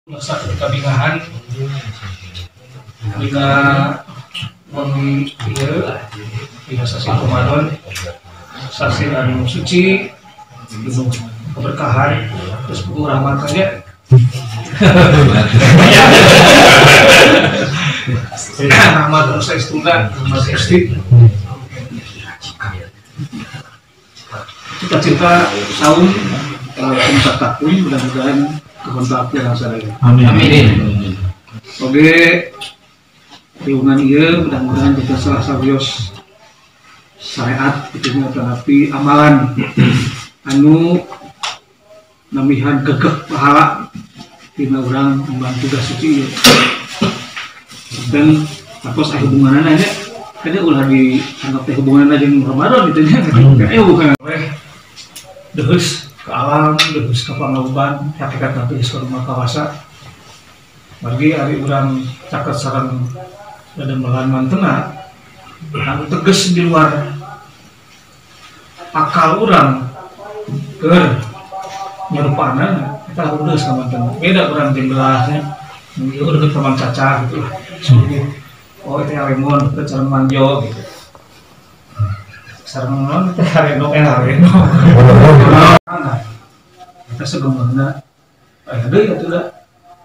Masa kabingahan dina wengi ieu dina sasi Ramadan, sasi anu suci penuh keberkahan terus penuh rahmat aja. Rahmat anu saestuna, rahmat Gusti. Cita-cita saum tahun mudah-mudahan kekontak yang saya. Amin. Oke, riungan ieu mudah-mudahan kita salah sawios syariat itu tetapi amalan anu namihan gegeh pahala dina urang membantu tugas suci ieu. Dan tapos aya hubunganna nya kada ulah dianggap teh hubunganna jeung Ramadan gitu nya. Eh hubungan oleh deheus ke alam, deheus ka pangauban, hakikat deheus ka rumah kawasa. Margi ari urang caket sareng dademelan mantena anu teges di luar akal urang keur nyarupaanana eta deheus ka mantena. Beda urang jeung gelasnya, ieu deukeut ka Mang Caca gitu lah. Oh itu lemon, itu sareng manjo gitu. Sareng naon teh hareno hareno. Nah, eta segemeurna aya deui atuh da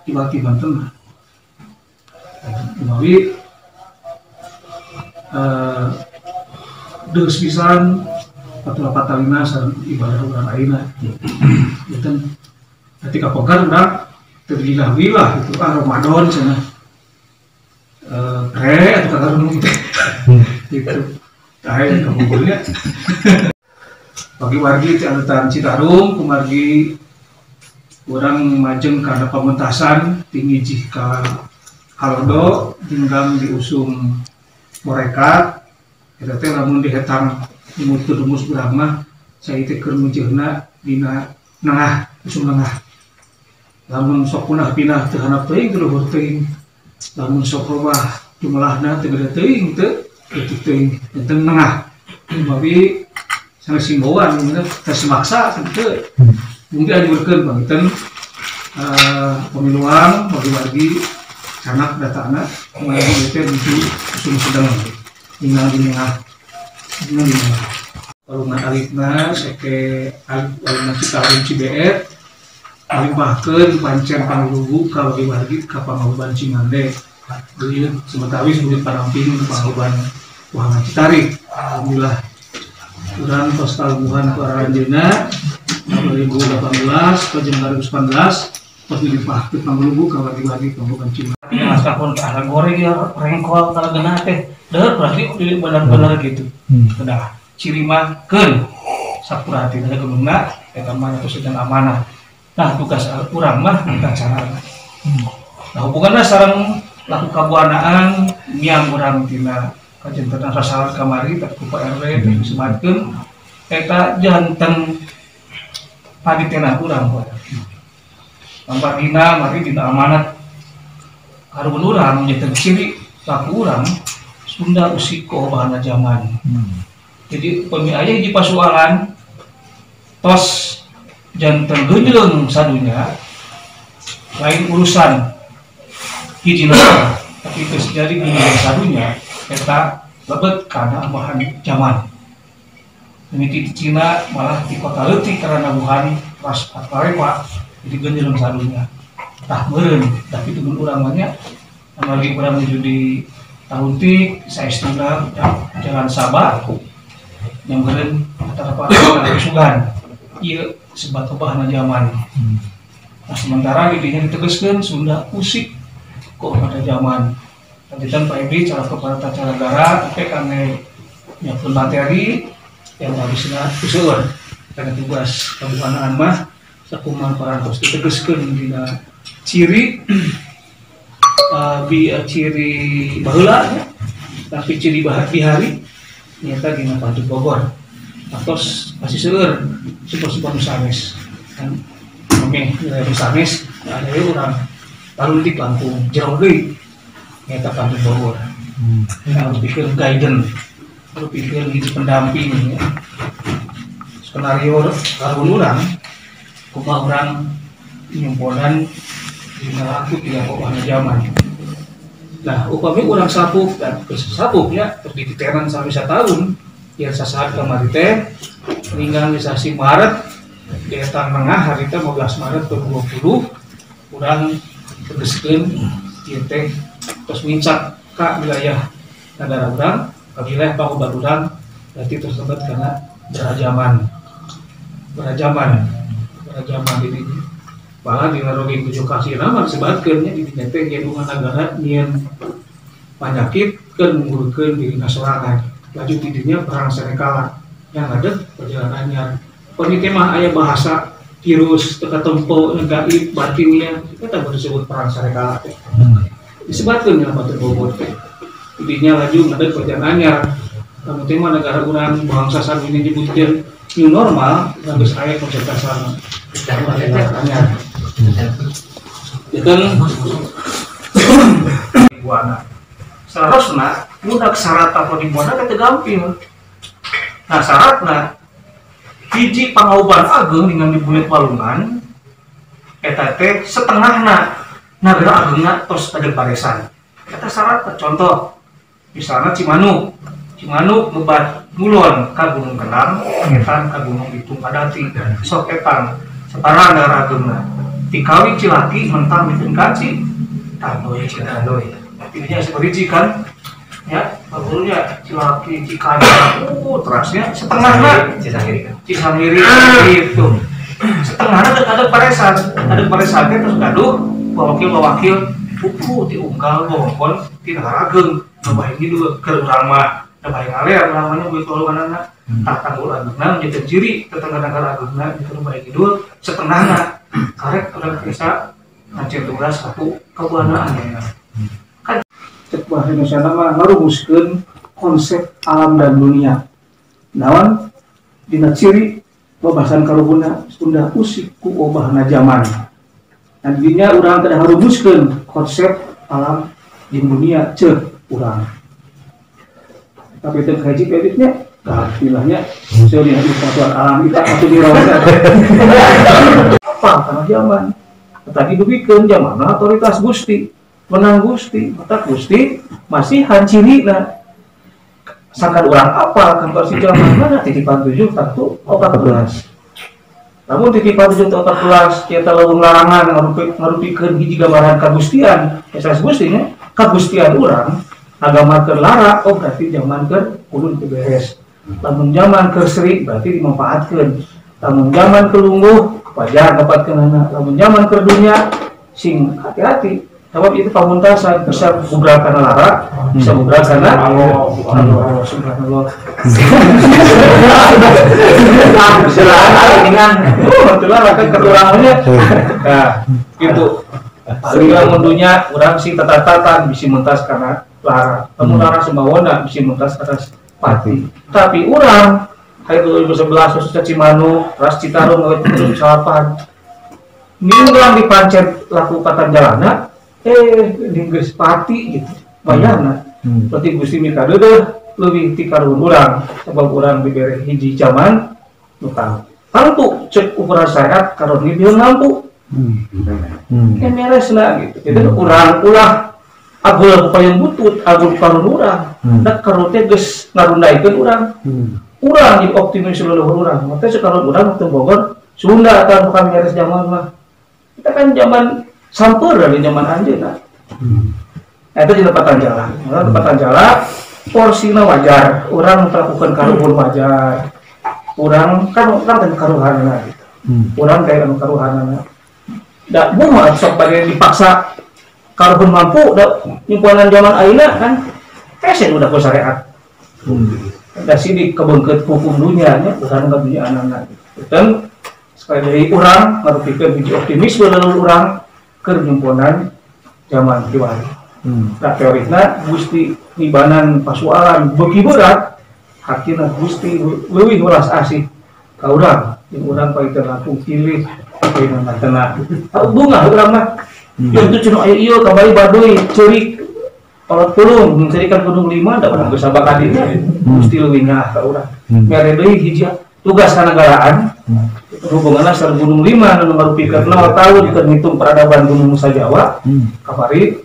tiba-tiba mantena. Kumawi deus pisan patula-patalina sareng ibadah urang ayeuna. Janten ketika pokar urang teu dilah-wilah gitu ah Ramadan cenah. Pre atau kagarunung teh gitu. Tah kabuburnya. Bagi wargi ti alutan Citarum kumargi urang majeng kana pamentasan tinggi ka Halodo jenggang diusung morekat eta teh lamun dihetang mutu rumus urang mah cai teh keur mujeuhna dina nengah usum nengah lamun sok punah pinah teu handap teuing teu luhur teuing lamun sok robah jumlahna teu gede teuing teu leutik teuing enten nengah mawi sanes himbauan teh semaksa teu mungkin anjurkeun panginten pemiluan bagi-bagi canak data anak mengenai teh di usum sedang tinggal di nengah tinggal di nengah walungan alitna seke alit walungan Citarum Cibeet alimpahkeun pancen panglugu ka bagi-bagi ka pangauban Cingande deui sementawis beulit paramping pangauban Wahangan Citarik. Alhamdulillah urang tos kalungguhan ku aranjeunna 2018 ke 2019 tos dilimpahkeun panglugu ka bagi-bagi pangauban Cingande. Mas pun arang goreng ya rengkol kalau genah teh deuh berarti benar-benar gitu. Udah ciri mah keun sapura hati da geungeuna eta mah tos sedang amanah. Nah tugas urang mah minta cara. Nah hubunganna sareng laku kabuanaan miang urang tina kajantenan rasalan kamari tak ku Pak RW teh disebatkeun eta janten paditena urang Pak. Pampargina mari dina amanat karuhun urang janten ciri laku urang Sunda usiko bahana zaman. Jadi upami aya hiji pasualan tos janten geujeung sadunya lain urusan hiji negara tapi geus jadi geujeung sadunya eta lebet kana bahan zaman. Mimiti di Cina malah di kota leutik karena Wuhan ras Pak jadi geujeung sadunya. Tah meureun tapi teu urang mah nya amargi urang nuju di Tahuntik saestuna Jalan Sabah yang meureun antara Pak Sugan ieu sebat bahana zaman. Nah sementara didinya ditegaskeun Sunda usik kok pada zaman. Lanjutan Pak Edi cara kepada cara negara tapi kami nyiapkeun materi yang harusna usul karena tugas kabuhanaan mah sakumaha parantos ditegaskeun dina ciri ciri baheula nya tapi ciri bihari nyata dina Pantun Bogor atos masih seueur super-super nu sanes kan meh nu sanes ada urang taruntik langkung jero deui nyata Pantun Bogor. Harus pikir guidance, harus pikir hiji pendamping ya. Skenario karuhun urang kumaha urang nyumponan Dina laku tidak obahna zaman. Nah, upami urang sapuk dan sapuknya terus dititenan sampai satahun, ya sasaat kamari teh ninggal di sasi Maret di etang tengah hari teh 15 Maret 2020 urang tegeskeun ieu teh terus mincak ka wilayah negara urang, ka wilayah pangubat urang, berarti terus lebet karena berajaman. Berajaman di dinya. Malah di rogeng tujuh kasih nama disebatkeun nya di dinya teh nyieun negara nyieun panyakit keur ngunggulkeun dirina sorangan. Laju di dinya perang sarekala yang ada perjalanannya. Pami teh mah aya bahasa virus teu katempo gaib batinnya eta disebut perang sarekala teh. Disebatkeun nya batur bobot teh. Di dinya laju ngadeg perjalanannya. Lamun teh mah negara urang bangsa sami nyebutkeun new normal geus aya konsep kasarna. Perjalanannya. Itu buana. Seharusnya budak syarat atau di buana teh gampil. Nah syaratna hiji pangauban ageung dengan di Bulet Walungan eta teh setengahna nagara ageungna tos ada barisan. Eta syarat contoh misalnya Cimanuk. Cimanuk ngebat ngulon ka Gunung Kendang, etan ka Gunung Bitung Kadati, sok etang setara nagara ageungna. Tikawi Cilaki mentang miteun ka Citanduy. Artinya seperti kan ya, bagunya Cilaki Cikana, terasnya setengahna Cisangiri gitu. Setengahna ada paresan, ada paresan teh terus gaduh wakil-wakil pupu diunggal wewengkon ti nagara ageung. Nambah ini keur urang mah nambah ngaler namanya buat tolonganana tah tanggul ageungna menjadi ciri tetangga nagara ageungna itu nambah kidul setengahna karek urang bisa ngancir tugas satu kabuanaan kan cek bahasa Indonesia mah ngarumuskeun konsep alam dan dunia naon dina ciri babasan kaluhurna Sunda usik ku obahna zaman. Nah dinya urang teh ngarumuskeun konsep alam jeung dunia ceuh urang. Tapi teu kaji editnya istilahnya seueur persatuan alam kita atau di apa karena zaman tadi dugikeun zaman otoritas Gusti menang Gusti mata Gusti masih hancirina sangkan urang apa kantor si zaman mana titipan 7 tentu 14 namun titipan 7 14 kita leuweung larangan ngarupikeun hiji gambaran kagustian sanes Gusti nya kagustian urang agama keur lara oh berarti zaman keur kudu teu beres. Lamun zaman keur seri berarti dimanfaatkeun. Lamun zaman keur lungguh wajar dapatkeunana. Lamun zaman keur dunya sing hati-hati. Sebab itu pamuntasan bisa gubrak kana lara, bisa gubrak kana Allah subhanallah. Bisa lara dengan oh lara kan keturangannya. Nah, gitu. Paling lamun dunya urang sing tata-tatan bisi mentas kana lara. Lamun lara sembawona bisi mentas kana pati. Tapi urang hari 2011 khususnya Cimanuk, ras Citarum 2008. Ini urang dipancet laku katan jalana geus pati gitu. Bayarna. Berarti Gusti mikadeudeuh leuwih ti karuhun urang sebab urang dibere hiji zaman nu tangtu cek ukuran syariat karuhun ieu ngampu. Meresna gitu. Jadi urang ulah agul payung butut, agul karuhun urang. Da karuhun teh geus ngarundaikeun urang. Urang jadi optimis leluhur urang. Maka sekarang urang teu Bogor Sunda kan bukan beres zaman mah. Kita kan zaman sampur dari zaman anjeunna. Nah, itu di tempatan jalan. Tempatan jalan porsina wajar, urang melakukan karuhun wajar. Urang kan urang teh karuhanana gitu. Urang teh anu karuhanana. Da bunga sok bade dipaksa karuhun mampu da nyimpunan zaman ayeuna kan hese udah ku syariat. Da sidik kebeungkeut hukum dunya nya urang ka dunya anana gitu. Dan sekali deui urang ngarupikeun hiji optimisme leluhur urang keur nyimpunan zaman kiwari. Nah teorina Gusti nibanan pasualan beuki berat hakina Gusti leuwih welas asih ka urang jeung urang paling teu langkung pilih paling mantena. Bunga urang mah. Ieu teh cenah aya ieu kamari baduy ceurik kolot pulung mencerikan gunung lima da urang geus sabakadinya Gusti leuwih nyaah ka urang. Mere deui hiji Tugas kenegaraan hubunganna sareng Gunung Liman anu ngarupikeun 0 tahun keur ngitung peradaban Gunung Nusa Jawa. Kamari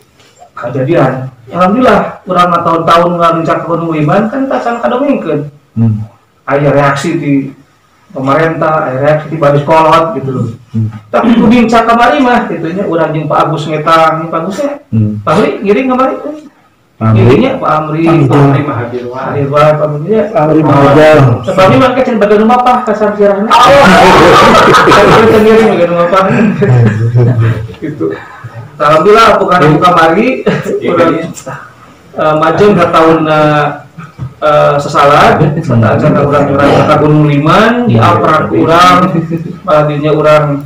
kejadian. Alhamdulillah urang mah tahun-tahun ngalincak Gunung Liman kan tacan kadongengkeun. Aya reaksi di pemerintah, aya reaksi di baris kolot gitu loh. Tapi ku nincak kamari mah kitu nya urang jeung Pak Agus ngetang, Pak Agus ya. Pak Amri ngiring kamari. Ngiringnya Pak Amri, Pak Amri mah hadir wae. Hadir wae Pak Amri nya. Pak Amri mah hadir. Pak Amri mah can bagian rumah pah kasar sirahna. Kan ngiring bagian rumah pah. Gitu. Alhamdulillah bukan kamari urang majeng ka taun sesalat saat urang ka Gunung Liman diaprak urang malah dinya urang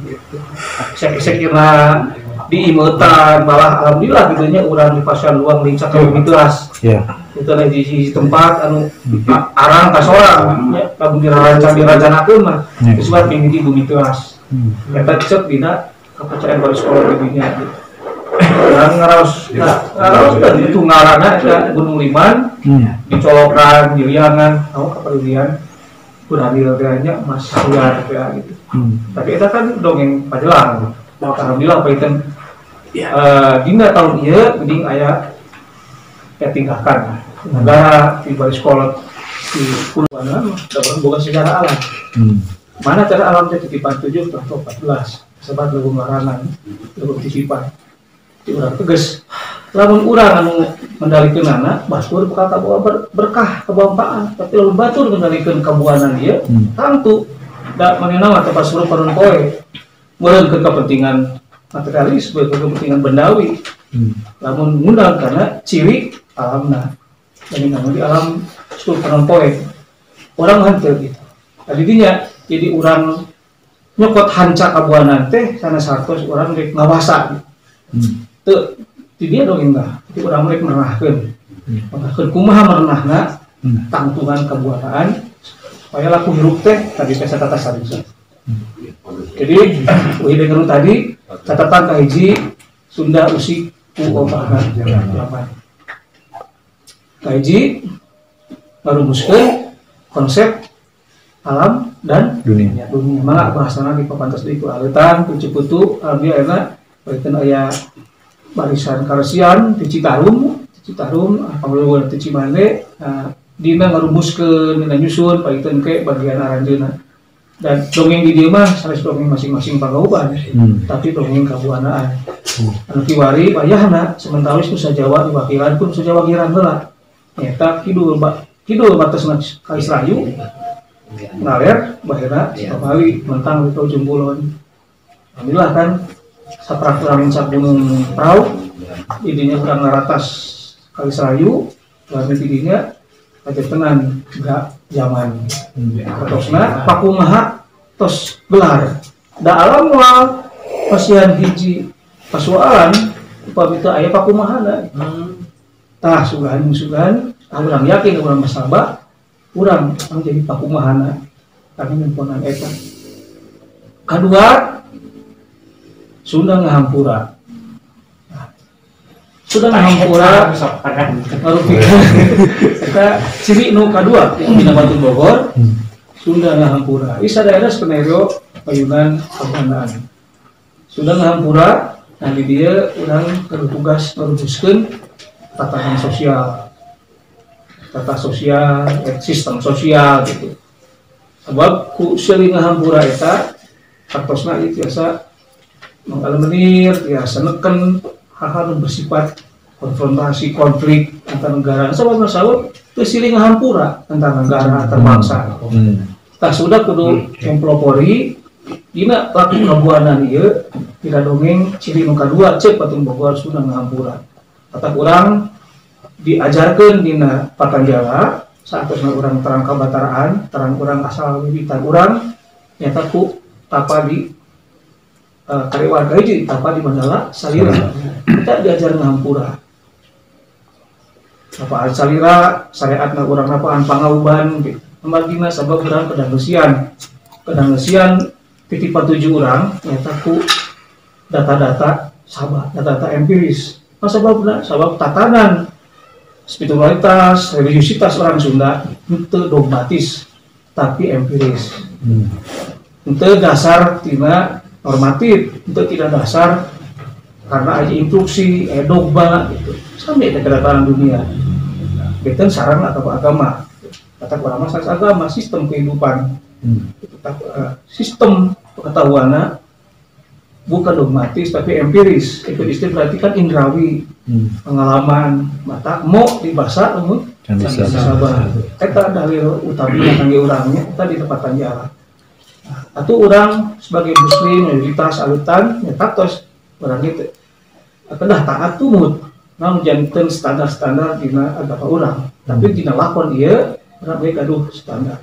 sek-sekirna diimetan malah alhamdulillah gitu nya urang di pasar luang lincak ka bumi teras. Itu lah di tempat anu arang ka sorang nya lamun dirancang dirancanakeun mah disebut mimiti bumi teras. Eta cek dina kepercayaan baris sekolah di dinya gitu. Urang ngaraos dan itu ngaranna eta Gunung Liman dicolokan diliangan tau kaperlian kurang teh nya Mas Suar teh gitu. Tapi eta kan dongeng pajelang. Alhamdulillah paiten dina tahun ieu geuning aya tingkahkan negara di baris kolot di puluhan mah boga sejarah alam. Mana cara alam teh titipan 7 atau 14 sebab leuweung larangan leuweung titipan. Di urang tegas lamun urang anu mendalikeun anak batur bakal kabawa berkah kabawa tapi lamun batur mendalikeun kabuanan ieu tangtu da manehna mah tempat suruh parun poe meureun ke kepentingan materialis ke kepentingan bendawi lamun ngundang karena ciri alamna jadi namun di alam suruh parun poe urang henteu gitu tadinya jadi urang nyokot hanca kabuanan teh sanes hartos urang rek ngawasa teu di dia dong enggak jadi urang rek merenahkeun merenahkeun kumaha merenahna tangtungan kabuanaan supaya laku hirup teh tadi teh satata sarisa. Jadi uih dengeru tadi catatan kahiji Sunda usik ku obahan lapan kahiji ngarumuskeun konsep alam dan dunia. Dunia mangga bahasana di papantas deui ku aleutan ku Ciputu alhamdulillah enak baikeun aya barisan karesian di Citarum, pangluhur di Cimande, dina ngarumuskeun, dina nyusun paikeun ke bagian aranjeunna. Dan dongeng di dieu mah sanes dongeng masing-masing pagauban, tapi dongeng kabuanaan. Anu kiwari wayahna sementawis Nusa Jawa diwakilan pun Nusa Jawa girang heula. Nyata kidul kidul batasna ka Israyu, ngaler baheula Sukapali mentang ka ujung kulon. Alhamdulillah kan saprak urang nincak Gunung Prau, idinya urang ngaratas Kali Serayu, lalu tidinya kajetenan gak zaman. Katosna pakumaha tos gelar. Da alam moal pasian hiji pasualan upami teu aya pakumahana. Tah sugan-sugan urang yakin urang masaba urang anu jadi pakumahana kami nemponan eta. Kadua Sunda ngahampura. Sunda ngahampura ngarupikeun eta ciri nu kadua dina Batu Bogor. Sunda ngahampura. Isa daerah skenario payunan kabuanaan. Sunda ngahampura, nah di dieu urang kudu tugas ngarumuskeun tatanan sosial. Tata sosial, sistem sosial gitu. Sebab ku seuli ngahampura eta hartosna ieu tiasa mengeliminir, tiasa neken hal-hal yang bersifat konfrontasi, konflik antar negara. Sebab masalah teu silih ngahampura antar negara, antar bangsa. Tah sudah kudu mempelopori dina laku kabuanan ieu dina dongeng ciri nu kadua ceuk Patung Bogor Sunda ngahampura. Kata urang diajarkeun dina Patanjala saatosna urang terang kabataraan, terang urang asal wiwitan urang nyata ku tapa di karyawan hiji tapa di Mandala Salira. Kita diajar ngahampura. Napaan salira, syariatna urang napaan pangauban gitu. Amargina sabab urang kedangeusian. Kedangeusian titipan 7 urang nyata ku data-data sabab, data-data empiris. Nah, sababna sabab tatanan spiritualitas, religiusitas orang Sunda itu dogmatis. tapi empiris. Henteu dasar tina normatif, henteu tidak dasar karena aya instruksi, aya dogma gitu. Sampai ke kedatangan dunia. Beten sarang atau agama. Kata urang mah agama, sistem kehidupan. Sistem pengetahuanna bukan dogmatis tapi empiris. Empiris itu berarti kan indrawi, pengalaman, mata mo dibasa lamun sabar. Eta dalil utamina kangge urangnya eta di tempatan jalan. Atau urang sebagai muslim mayoritas alutan nya tos urang itu kedah taat tumut namun janten standar-standar dina agama urang. Tapi dina lakon ieu urang ge gaduh standar.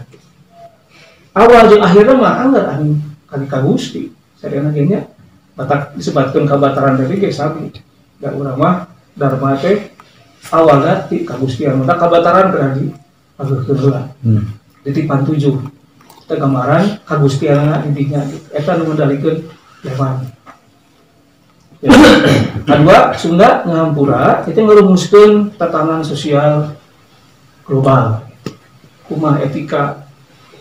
Awal jeung akhirna mah anggar anu ka Gusti. Sadayana ge nya batak disebatkeun kabataran tadi ge sami. Da urang mah dharma teh awalna ti kagustian. Mata kabataran berarti ageukeun heula. Titipan 7. Eta gambaran kagustianna di dinya eta nu ngendalikeun zaman. Kedua, Sunda ngahampura itu ngarumuskeun tatanan sosial global. Kumaha etika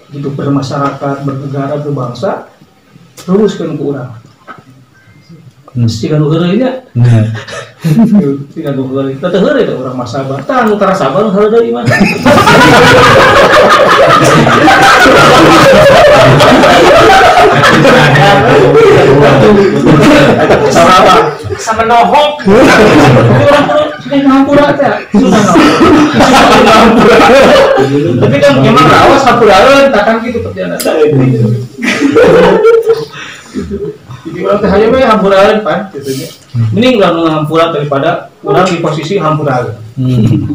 hidup bermasyarakat, bernegara, berbangsa, rumuskeun ku urang. Siga nu heureuy nya. Siga nu heureuy. Teu heureuy teh urang mah sabar. Tah nu tara sabar heureuy deui mah. Sama sama nohok. Urang kudu ngahampura teh. Sudah ngahampura. Tapi kan memang rawas hampuraeun takkan kitu kerjana. Jadi orang teh hayang we hampuraeun pan kitu nya. Mending urang ngahampura daripada urang di posisi hampuraeun.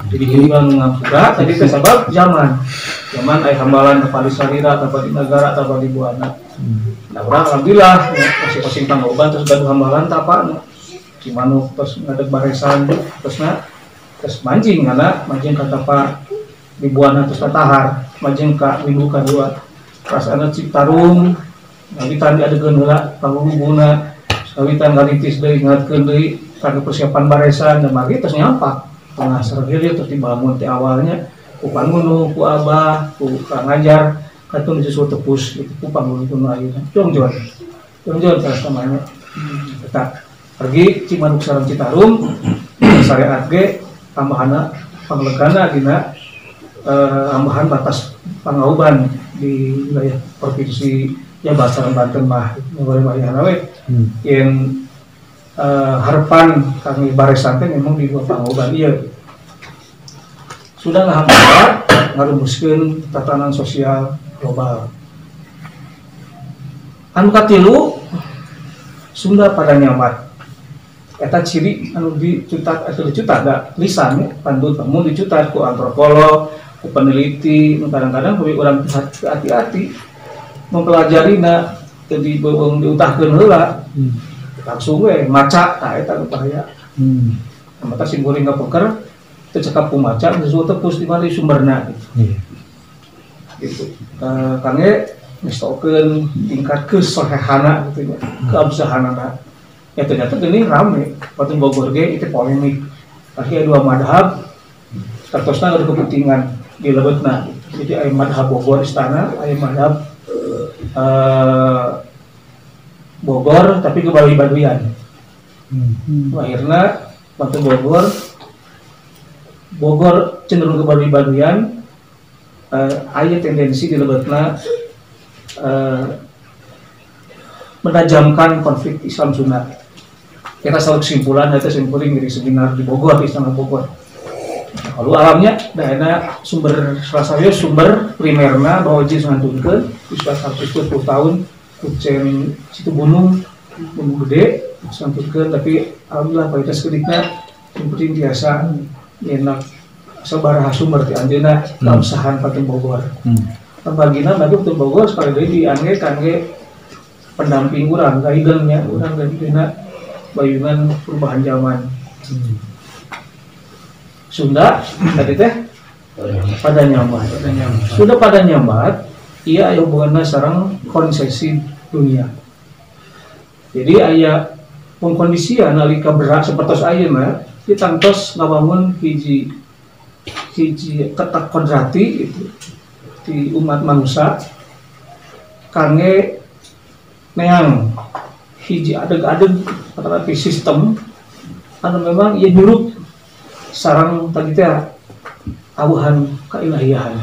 Jadi urang ngahampura tadi teh sabab zaman. Zaman aya hambalan tapa di salira, tapa di nagara, tapa di buana. Nah urang alhamdulillah masing-masing tanggoban terus gaduh hambalan tapa Cimanuk terus ngadeg baresan terusna terus mancing karena mancing ka tapa di buana terus tatahar mancing ka minggu kadua perasaanna Citarum ngawitan diadegeun heula panguguna ngawitan ngalitis deui ngatkeun deui kana persiapan baresan dan mari terus nyampak tengah sergil terus dibangun teh awalnya ku pangunu ku abah ku Kang Ajar katun disusul tepus gitu ku pangunu kuno ayeuna jongjon jongjon salah samanya eta pergi Cimanuk sareng Citarum syariat ge tambahana panglegana dina ambahan batas pangauban di wilayah provinsi ya bahasa Banten mah wilayah we yen harapan kami baresan teh memang di dua pangauban ieu sudah ngahampura ngarumuskeun tatanan sosial global. Anu katilu Sunda pada nyamat. Eta ciri anu dicutat atau dicutat da lisan pandut mun dicutat ku antropolog, ku peneliti, kadang-kadang ku urang hati-hati mempelajarina teu dibeuweung diutahkeun heula. Langsung we maca tah eta nu bahaya. Mata sim kuring ngapeker teu cekap ku maca geus tepus di mana sumberna gitu. Gitu. Kangge mistokeun tingkat kesohehana gitu nya, keabsahanana. Ya ternyata gini rame, waktu Bogor ge itu polemik. Akhirnya dua madhab, terusna ada kepentingan di lebetna. Jadi aya madhab Bogor istana, aya madhab Bogor tapi ke Bali Baduyan. Akhirnya waktu Bogor cenderung ke Bali Baduyan, aya tendensi di lebetna menajamkan konflik Islam Sunda. Kita selalu kesimpulan, itu simpuling dari seminar di Bogor, di Istana Bogor. Lalu alamnya, daerah sumber salah satu sumber primerna bahwa jis ngantunkeun di 110 tahun kucen situ gunung gunung gede ngantunkeun, tapi alhamdulillah kualitas kedikna yang penting biasa enak sabaraha sumber di anjeunna keabsahan Patung Bogor. Pembagina bagi Patung Bogor sekali deui diangge kangge pendamping urang, guidance-nya urang dina bayungan perubahan zaman. Sunda tadi teh pada nyambat. Sudah pada nyambat, iya aya hubunganna sareng konsesi dunia. Jadi aya pengkondisian nalika berak sapertos ayeuna ditangtos ngabangun hiji hiji ketak kodrati itu. di umat manusia kangge neang hiji adeg-adeg tetapi sistem anu memang ieu nyurup sarang tadi teh awuhan kailahiahan.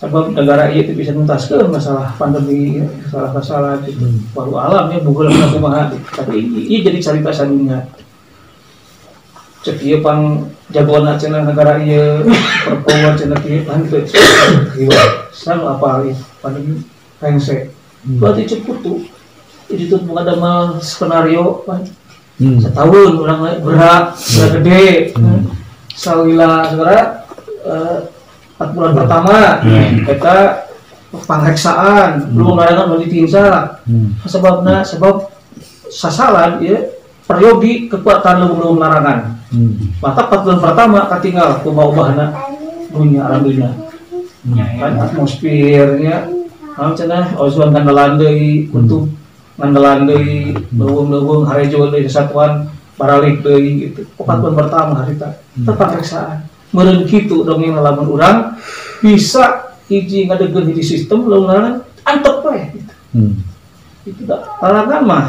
Sebab negara ieu teu bisa nuntaskeun masalah pandemi, masalah-masalah gitu. Baru alamnya buheul kumaha gitu. Tapi ieu jadi carita sadunya. Cek ieu pang jagoan cenah negara ieu, perpower cenah ieu pan teu. Sanu apal ieu pandemi rengse. Berarti cek kutu. Jadi itu bukan ada skenario pan. Setahun orang berat, berat gede. Salila segera 4 bulan pertama kita pangreksaan belum larangan bagi tinsa. Sebabna sebab sasalan ya peryogi kekuatan belum larangan. Maka 4 bulan pertama katinggal kumaha ubahna dunia alam dunia. Kan atmosfernya naon cenah ozon gandalan deui, kutub gandalan deui, leuweung-leuweung harejo deui satuan baralik deui gitu. 4 bulan pertama harita teu pangreksaan. Meureun kitu dongeng lamun urang bisa hiji ngadegeun hiji sistem lamun larangan antep we gitu. Itu da larangan mah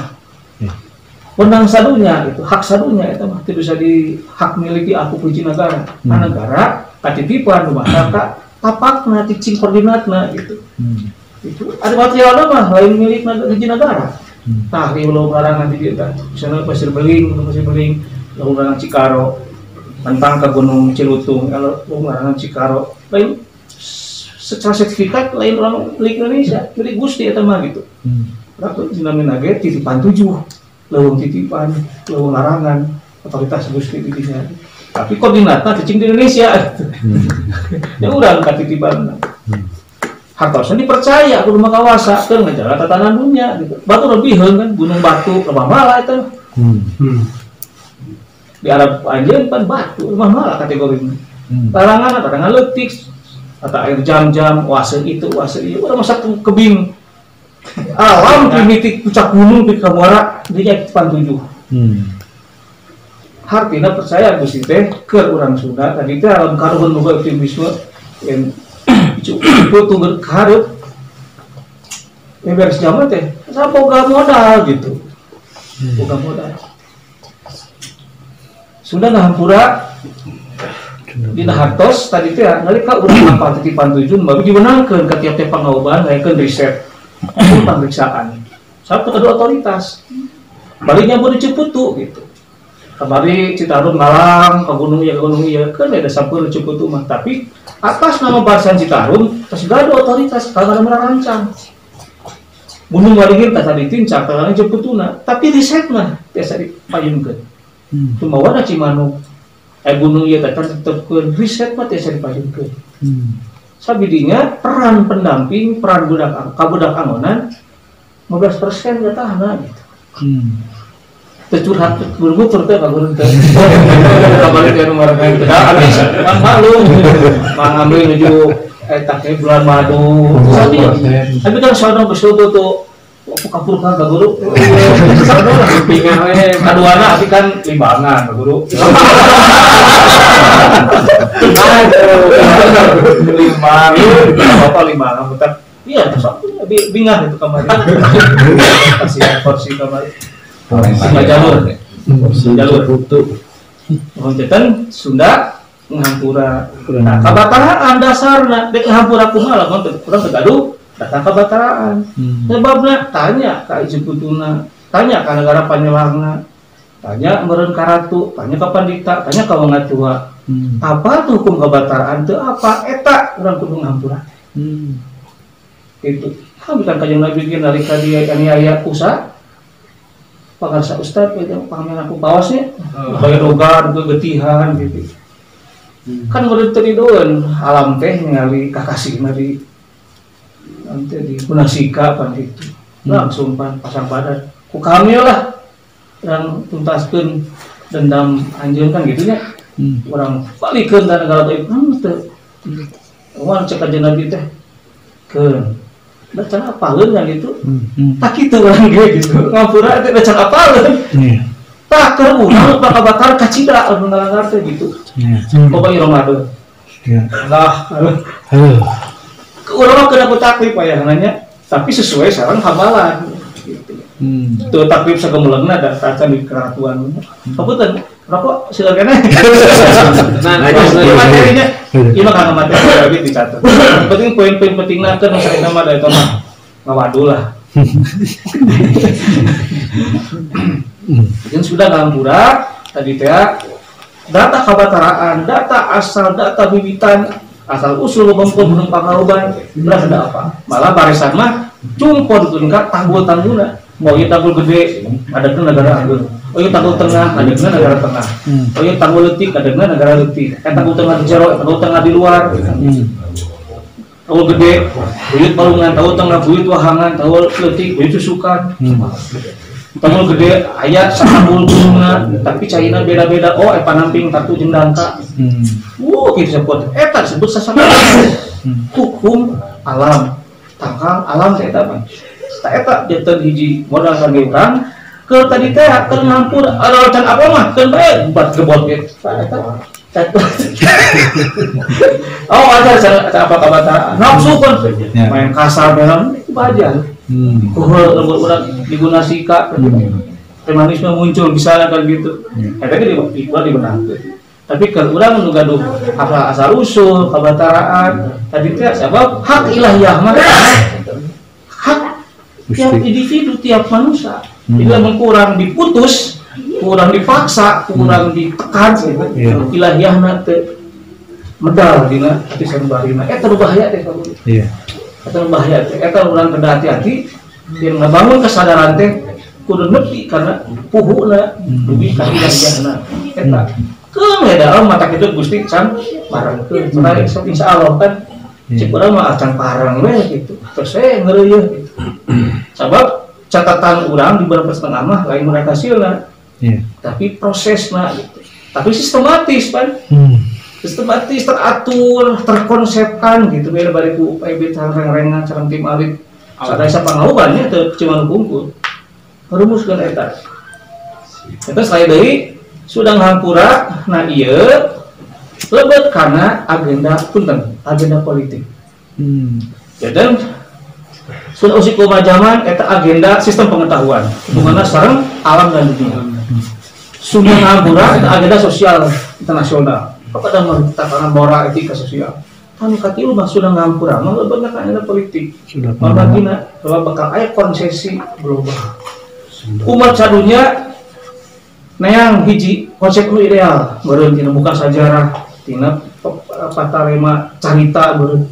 wenang sadunya itu, hak sadunya eta mah teu bisa di hak miliki aku hiji negara. Negara katitipan rumah ka tapakna cicing koordinatna gitu. Itu ada materialna mah lain milik hiji negara. Tah di leuweung larangan di dieu tah. Misalna Pasir Beling, Pasir Beling, leuweung larangan Cikaro, tentang ke Gunung Cilutung, kalau leuweung larangan Cikaro, lain secara sertifikat lain orang milik Indonesia, milik Gusti eta mah gitu. Ratu dinamina ge titipan 7, leuweung titipan, leuweung larangan, otoritas Gusti di dinya. Tapi koordinatna cicing di Indonesia. Ya urang katitipan. Hartosna dipercaya kudu mah kawasa keur ngajaga tatanan dunia gitu. Batu lebiheun kan gunung batu lebah mala eta. Di Arab anjeun pan batu lebah mala kategorina. Larangan larangan leutik atau air jam-jam wase itu wase ieu urang masa kebing alam primitif puncak gunung di kamuara dia pan 7. Hartina percaya Gusti teh keur urang Sunda tadi teh alam karuhun boga optimisme yang cukup tunggu kahareup beres zaman teh saboga modal gitu. Boga modal Sunda ngahampura dina hartos tadi teh nalika urang apal titipan 7 baru diwenangkeun ka tiap-tiap pangaoban ngayakeun riset pemeriksaan satu kedua otoritas baliknya pun diceputu gitu. Kamari Citarum ngalang ke gunung ieu ke gunung ieu kan ada sampeu diceputu mah tapi atas nama barisan Citarum terus gaduh otoritas kalau merancang gunung Waringin tas ditincak kalau ceputuna tapi riset mah biasa dipayunkeun. Tumawana Cimanuk gunung ieu teh tetepkeun riset mah tiasa dipayunkeun. Sabidinya peran pendamping, peran budak kabudak angonan 15% gatahna gitu. Teu curhat guru teh ka guru teh. Kabalik teh nu marang teh. Kan maklum. Mang ambil nuju eta teh bulan madu. Tapi kan sono geus tuh kapurkan ka guru. Sono lah pingah we. Kaduana abi kan limbangan ka guru. Limbangan, bapak limbangan bentar. Iya, terus bingah itu kemarin. Kasih porsi kemarin. Sunda jalur. Jalur putu. Hontetan Sunda ngahampura. Nah, kabataraan dasarna dek ngahampura kumaha lamun urang teu gaduh datang kabataraan. Sebabna tanya ka Ijeputuna, tanya ka negara Panyelangna, tanya meureun ka ratu, tanya ka pandita, tanya ka wong tua. Apa tuh hukum kabataraan teu apa eta urang kudu ngahampura. Itu. Kan kanjeng Nabi ge nalika dia aniaya usaha pangarsa ustad itu pangamen aku bawasnya bayar dogar getihan gitu. Kan udah teridoan alam teh ningali kakasihna di nanti di munasika pan gitu. Langsung pan pasang badan ku kami lah urang tuntaskeun dendam anjeun kan gitu nya. Urang balikeun ka negara teh teu. Urang cek kanjeng Nabi teh keun da can apaleun kan gitu. Tak kitu urang ge gitu. Ngampura teh da can apaleun. Tah keur urang bakal kacida anu ngalanggar teh gitu. Loba ieu Ramadan. Lah. Urang mah kena ku taklif aya nanya, tapi sesuai sareng habalan gitu. Tuh taklif sagemelengna da tacan di keratuan. Hapunten, rokok silakan. Nah, ieu materinya, ieu mah kana materi lagi dicatat. Penting poin-poin pentingna keur nu sarita mah da eta mah ngawadul lah. Yang sudah ngampura tadi teh data kabataraan, data asal, data bibitan, asal usul bengkul gunung Pangauban, beras ada apa? Malah barisan mah cungkon ka tanggul-tanggulna. Oh ieu tanggul gede, adegna negara ageung. Oh ieu tanggul tengah, adegna negara tengah. Oh ieu tanggul leutik, adegna negara leutik. Tanggul tengah di jero, tanggul tengah di luar. Tanggul gede, buyut Balungan, tanggul tengah buyut Wahangan, tanggul leutik buyut Susukan. Tanggul gede aya satanggul gunungna, tapi caina beda-beda. Oh panamping tatu jeung dangka. Kitu disebut. Eta disebut sasana. Hukum alam. Tangkal alam teh eta mah. Tah eta janten hiji modal kangge urang keur tadi teh keur ngampur ada can apa mah keun bae buat gebot ge. Tah eta. Oh ada apa kabataraan. Nafsu kan main kasar beran itu baja. Kuhul lembut urang digunasika. Premanisme muncul misalnya kan gitu. Eta ge dibenahkeun. Tapi kalau urang nu gaduh apa asal usul kabataraan tadi teh sabab hak ilahiyah mah hak tiap individu, tiap manusia. Jadi lamun kurang diputus, kurang dipaksa, kurang ditekan gitu. Ilahiyahna teu medal dina hati sanubariana. Eta nu bahaya teh kamu. Eta nu bahaya teh. Eta urang kedah hati-hati yang ngabangun kesadaran teh kudu nepi karena puhuna dugi ka ilahiyahna. Eta keun we dalam mata kitu Gusti can barengkeun. Cenah insyaallah kan cik urang mah can pareng we gitu. Terus we ngeureuyeuh gitu. Sabab catatan urang di beberapa setengah mah lain mereka hasilna. Tapi prosesna gitu. Tapi sistematis pan. Sistematis, teratur, terkonsepkan gitu. Beda bari ku UPB reng-rengan sareng tim alit. Sadaya pangaubannya teu cuma kumpul. Rumuskeun eta. Eta selain deui sudah ngampura, nah ieu lebet karena agenda punten, agenda politik. Jadi sudah usik zaman eta agenda sistem pengetahuan, hubunganna sareng alam dan dunia. Sudah ngampura eta agenda sosial internasional. Kepada tatanan moral etika sosial. Tanu katilu mah sudah ngampura, mah lebetna ka agenda politik. Mabagina bahwa bakal aya konsesi global. Umat sadunya neang hiji konsep nu ideal meureun tina buka sajarah tina patarema carita meureun.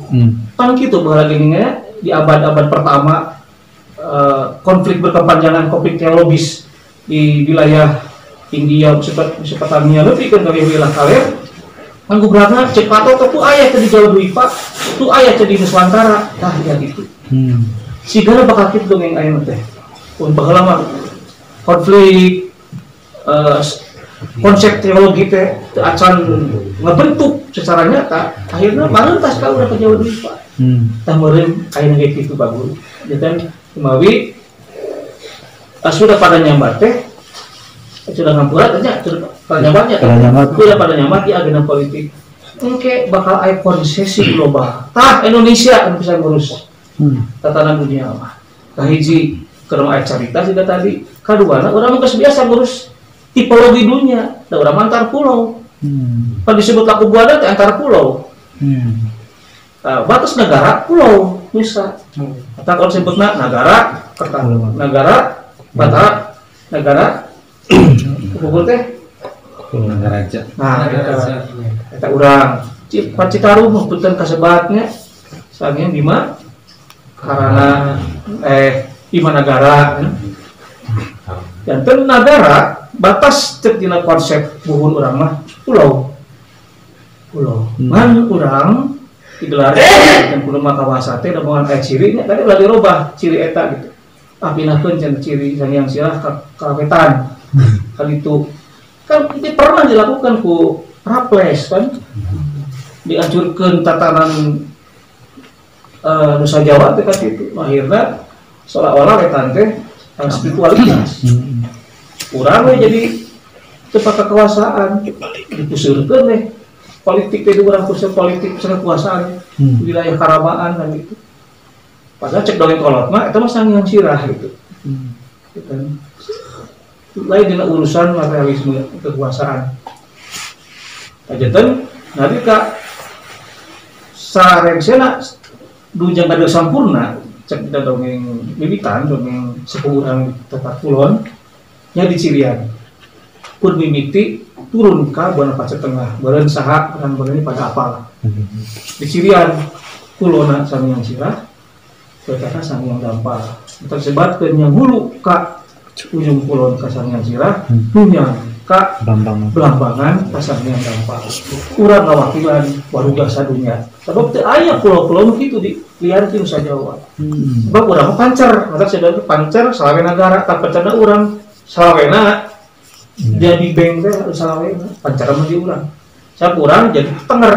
Pan kitu baheula geuning di abad-abad pertama konflik berkepanjangan, konflik teologis di wilayah India, Mesopotamia lebih kan ka wilayah kaler. Kan gubernurna cek pato tuh aya teh di Jawa Dwipa, tuh aya teh di Nusantara, tah ya gitu. Sigana bakal kitu dongeng aya teh. Pun baheula mah konflik konsep teologi teh acan ngebentuk secara nyata, akhirnya marentas ka urang ke Jawa Dwipa. Tah meureun aya ge kitu bagus. Jadi kumawi sudah pada nyambat teh sudah ngampura teh nya sudah pada nyambatnya. Sudah pada nyambat di agenda politik. Engke bakal aya konsesi global. Tah Indonesia anu bisa ngurus tatanan dunia mah. Tah hiji keur aya carita siga tadi, kaduana urang mah geus biasa ngurus tipologi dunia, da urang antar pulau. Pan disebut laku buana teh antar pulau. Batas negara pulau Nusa. Atau kalau disebutna negara Kertang, negara Batara, negara Pukul teh Nagaraja. Nah, eta urang Citarum punten kasebatnya sange Bima karena Bima Nagara. Janten nagara batas cek dina konsep buhun urang mah pulau. Pulau. Ngan urang digelar dan kudu mah kawasa teh da moal aya ciri nya tadi ulah dirobah ciri eta gitu. Ah pinahkeun cenah ciri Sang Sirah ka wetan. Kali itu kan itu pernah dilakukan ku Raffles kan dihancurkan tatanan Nusa Jawa teh kan itu akhirnya seolah-olah wetan teh spiritualitas urang we jadi teu kekuasaan dipusurkeun teh Politik itu urang khusus politik kekuasaan wilayah karamaan kan gitu. Padahal cek dongeng kolot mah eta mah Sanghyang Sirah gitu. Gitu. Lain dina urusan materialisme kekuasaan. Kajanten nalika sarengsena dujang kada sampurna cek kita dongeng mimitan dongeng sepuh urang di tempat kulon nya di Cirian. Pun mimiti turun ka Buana Pace Tengah, beureun saha urang beureun pada apal. Di Cirian kulona Sanghyang Sirah, wetanna Sanghyang Dampal. Tersebatkeun yang hulu ka ujung kulon ka Sanghyang Sirah, dunya ka Blambangan ka Sanghyang Dampal. Urang ngawakilan waruga sadunya. Sabab teu aya pulau-pulau nu kitu di lian ti Nusa Jawa. Sebab urang mah pancer, mata sebenarnya pancer salawe nagara, tah pancerna urang salawena jadi beng teh salawena, pancer mah di urang. Sabab urang jadi tenger.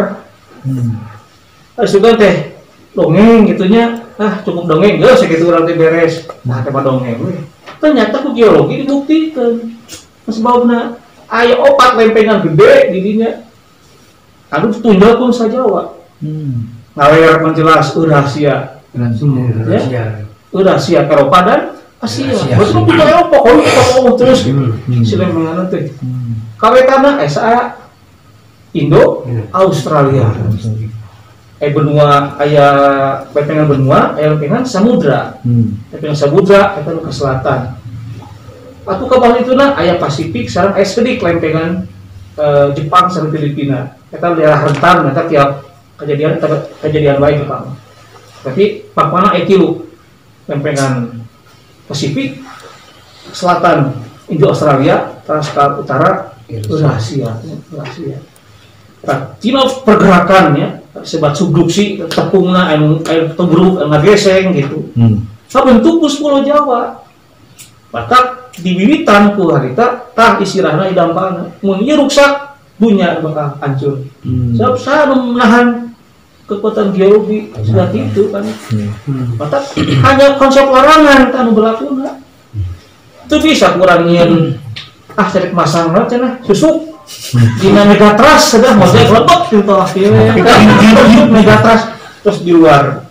Sugan teh dongeng gitunya, ah cukup dongeng geus sakitu urang teh beres. Nah teh mah dongeng we. Ternyata ku geologi dibuktikan. Sebabna aya opat lempengan gede di dinya. Anu tunggal pun sajawa. Ngaler menjelas Eurasia. Ya. Eurasia Eropa dan Asia. Betul punya Eropa kalau terus si lempengan teh. Kawetana SA Indo Australia. Benua aya lempengan benua, aya lempengan samudra. Lempengan samudra eta nu ke selatan. Atuh ka bawah ituna aya Pasifik sareng aya sedik lempengan Jepang sareng Filipina. Eta daerah rentan eta tiap kejadian wae Jepang. Tapi pakwana aya tilu lempengan Pasifik selatan Indo Australia, terus ke utara Eurasia. Eurasia. Nah, tina pergerakannya sebat subduksi tepungna anu air tebruk ngageseng gitu. Kabentuk pus Pulau Jawa. Maka diwiwitan ku harita tah istirahna idampana. Mun ieu ruksak dunya bakal hancur. Sebab saha nu menahan kekuatan geologi seperti itu kan. Maka hanya konsep larangan anu berlakuna. Itu bisa kurang nyieun ah cari masang cenah susuk dina megatras sudah model kelepek gitu lah megatras terus di luar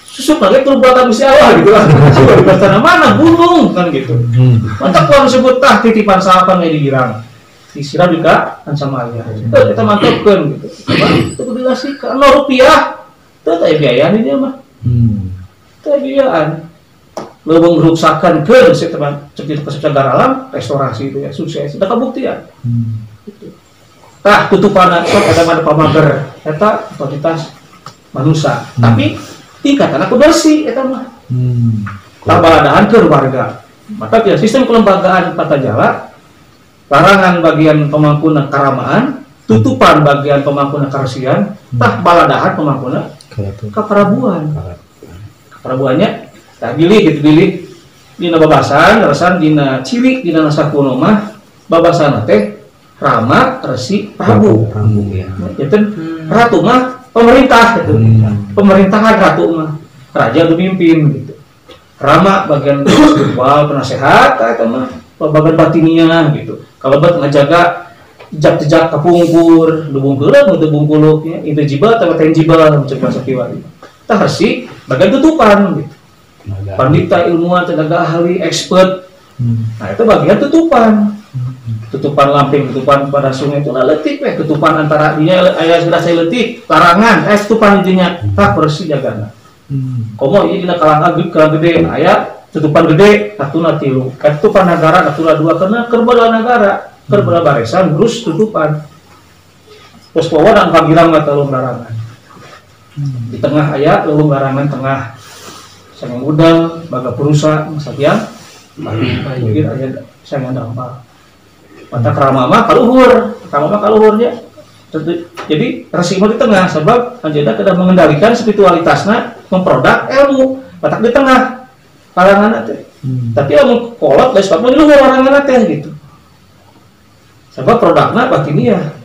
susuk lagi perbuatan Gusti Allah gitu lah di tanah mana gunung kan gitu. Mantap kalau disebut tah titipan salapan di girang disiram juga kan sama aja kita mantapkan gitu. Itu kudu dikasih ke 0 rupiah itu teh biayaan ini mah teh biayaan leuweung ruksakan ke teman seperti cagar alam restorasi itu ya sukses sudah kabuktian. Gitu. Tah tutupan sok eta mah pamager eta otoritas manusia tapi tingkatan aku bersih eta mah. Tah baladahan ke warga. Maka ya sistem kelembagaan tata jala larangan bagian pemangkuna karamaan, tutupan bagian pemangkuna karsian, tah baladahan pemangkuna kaparabuan. Kaparabuannya tah bilih gitu bilih dina babasan resan dina ciri dina naskah kuno mah babasan teh Rama Resi Prabu. Ya. Jadi ratu mah pemerintah gitu. Pemerintahan ratu mah raja pemimpin gitu. Rama bagian spiritual penasehat eta mah bagian batiniah gitu. Kalau buat ngajaga jejak-jejak kapungkur, lubung keuleuh teu bungkuluk nya intangible atau tangible cek bahasa kiwari. Tah resi bagian tutupan gitu. Pandita, ilmuwan, tenaga ahli, expert. Nah itu bagian tutupan. Tutupan lamping, tutupan pada sungai itu lah letik weh, tutupan antara dia aya sudah saya letik, larangan, tutupan intinya, tah bersih jagana. Komo ieu dina kalangga gede, aya tutupan gede, katuna tilu. Tutupan nagara katuna dua karena keur bala nagara, keur bala barisan terus tutupan. Terus power angka girang atau larangan. Di tengah aya leuweung larangan tengah. Sangang udang, baga purusa, sakian, mungkin aya sangang dampal. Mata kerama mah kaluhur, kerama mah kaluhurnya. Jadi resi mah di tengah sebab anjeunna kedah mengendalikan spiritualitasna, memproduk ilmu, batak di tengah larangan teh. Tapi lamun kolot lain sebabna di luhur larangan teh gitu. Sebab produkna batiniah,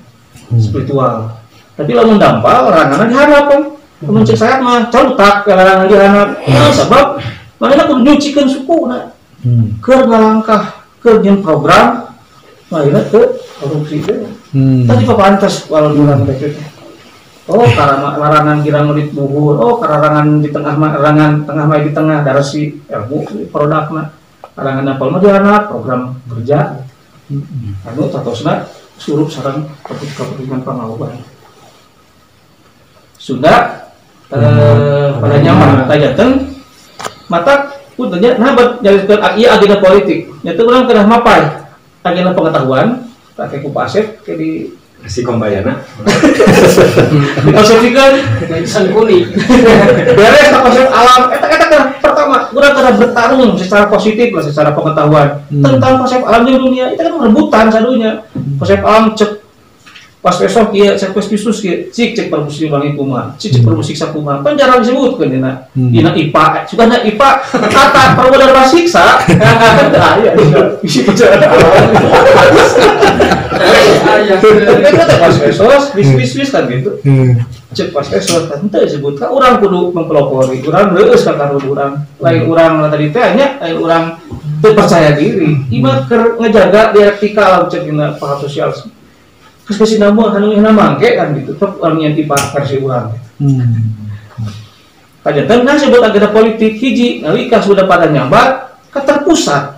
spiritual. Tapi lamun dampal laranganna diharap kan. Lamun cek saya mah calutak larangan diharap. Nah, sebab manehna kudu nyucikeun sukuna. Keur ngalangkah, keur nyeun program manehna ke Korupsi teh. Tadi papantes walau urang teh. Oh, karena larangan girang melit buhur. Oh, kararangan di tengah larangan tengah mah di tengah darasi ilmu produkna. Larangan apal mah dianak program kerja. Anu tatosna surup sareng kepentingan pangauban. Sunda pada nyaman tajaten mata puntennya nah buat jalankan ieu agenda politik. Nya teh urang kedah mapay agenda pengetahuan pakai ku Pak Asep ke di si kombayana dikonsepsikan sangkuni beres konsep alam eta eta pertama urang kedah bertarung secara positif lah secara pengetahuan tentang konsep alam di dunia itu kan rebutan sadunya konsep alam cek pas besok ieu cek pisus kieu cik cek permusik wangi kumaha cik cek permusik sakumaha kan jarang disebutkeun dina dina IPA sugana IPA kata perwudan siksa kan teu aya bisi pacaran aya pas besos bis-bis kan gitu cek pas besos kan teu disebut ka urang kudu mempelopori urang leueus ka karuhun urang lain urang tadi teh nya lain urang teu percaya diri ieu keur ngejaga dialektika lamun cek dina paham sosial terus kasih nama anu nama mangke kan gitu tetep urang nyen IPA versi urang kajanten nah sebut agenda politik hiji nalika sudah pada nyambat ka terpusat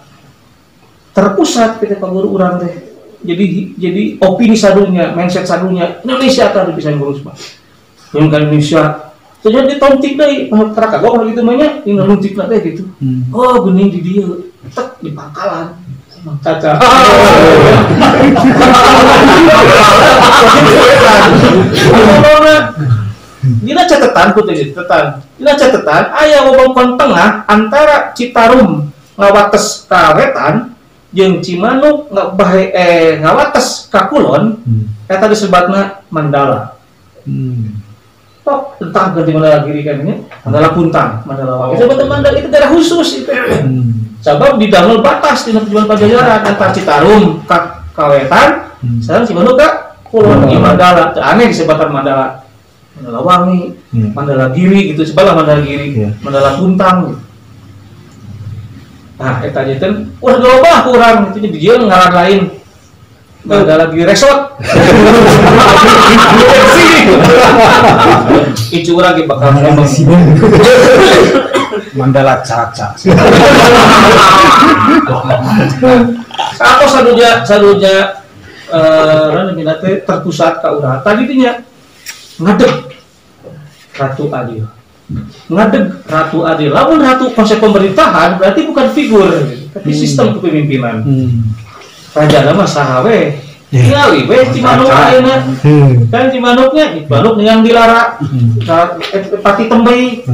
terpusat kita paguru urang teh jadi opini sadunya mindset sadunya Indonesia tah bisa ngurus mah yang ka Indonesia jadi ditontik deui terak kagok gitu mah nya nuntikna teh gitu oh geuning di dieu tek di pangkalan caca. Dina catatan ku teh catatan. Dina catatan aya wewengkon tengah antara Citarum ngawates ka wetan jeung Cimanuk ngawates ka kulon eta disebatna Mandala. Tok tentang ganti Mandala Giri kan nya, Mandala Puntang, Mandala Wangi. Disebut Mandala itu daerah khusus itu. Sabab didamel batas dina tujuan Pajajaran antara Citarum ka kawetan, sareng Cimanuk ka kulon ieu Mandala. Teu aneh disebatan Mandala. Mandala Wangi, Mandala Giri gitu, sebelah Mandala Giri, Mandala Puntang gitu. Nah, eta janten ulah loba kurang itu dijieun ngaran lain. Mandala Giri Resort. Icu urang ge bakal ngomong Mandala Caca. Aku sadunya teh terpusat ka urang. Tadi teh nya ngadeg Ratu Adil. Ngadeg Ratu Adil. Lamun ratu konsep pemerintahan berarti bukan figur, tapi sistem kepemimpinan. Raja mah saha we. Tingali we Cimanuk ayeuna. Kan Cimanuknya, Cimanuk yang dilara. Pati Tembei.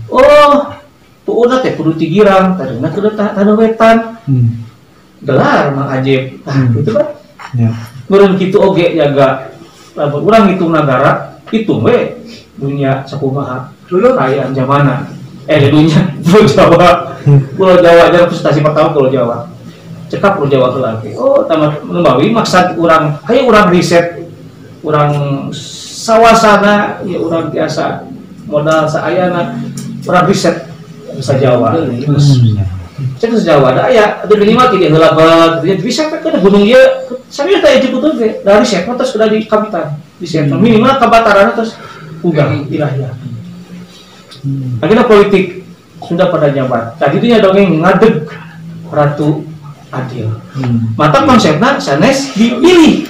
Oh, tuuna teh kudu tigirang, tadina kudu tanah wetan. Gelar Mang Ajib. Tah, gitu kan. Meureun kitu oge jaga. Lamun urang ngitung nagara, hitung we dunia sakumaha. Kaayaan jamana. Dunia Pulau Jawa. Pulau Jawa aja presentasi pertama Pulau Jawa. Cekap Pulau Jawa heula ge. Oh, tamat nembawi maksad urang, hayu urang riset, urang sawasana ya urang tiasa modal saayana urang riset bahasa Jawa. Cek bahasa Jawa da aya atuh minimal ti heula bae gitu riset teh kana gunung ieu sami teh jeput teh da riset mah terus udah di kapitan. Riset minimal kabatarana terus ugang ilahya. Akhirnya politik sudah pada nyabat. Tadi itu nya dongeng ngadeg Ratu Adil. Mata konsepna sanes dipilih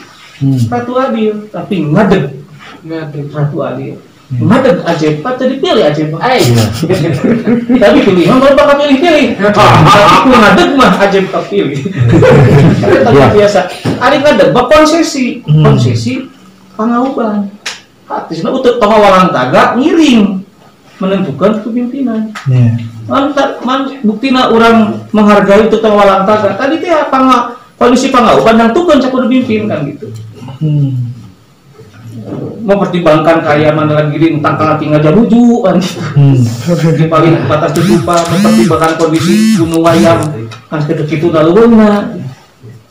Ratu Adil, tapi ngadeg Ratu Adil. Ngadeg Ajeb, patut dipilih Ajeb. Tapi pilih mah baru bakal pilih-pilih. Tapi ku ngadeg mah Ajeb kapilih. Eta biasa. Ari ngadeg mah konsesi, konsesi pangauban. Artinya untuk pengawalan taga ngiring menentukan kepemimpinan. Buktina orang menghargai untuk pengawalan taga. Tadi teh kondisi pangauban nangtukeun sakudu pimpin kan gitu. Mempertimbangkan kaya Mandala Giri tentang kalaki ngajamuju kan gitu. Di paling batas tutupan mempertimbangkan kondisi gunung wayang kan sekedar kitu daluweuna.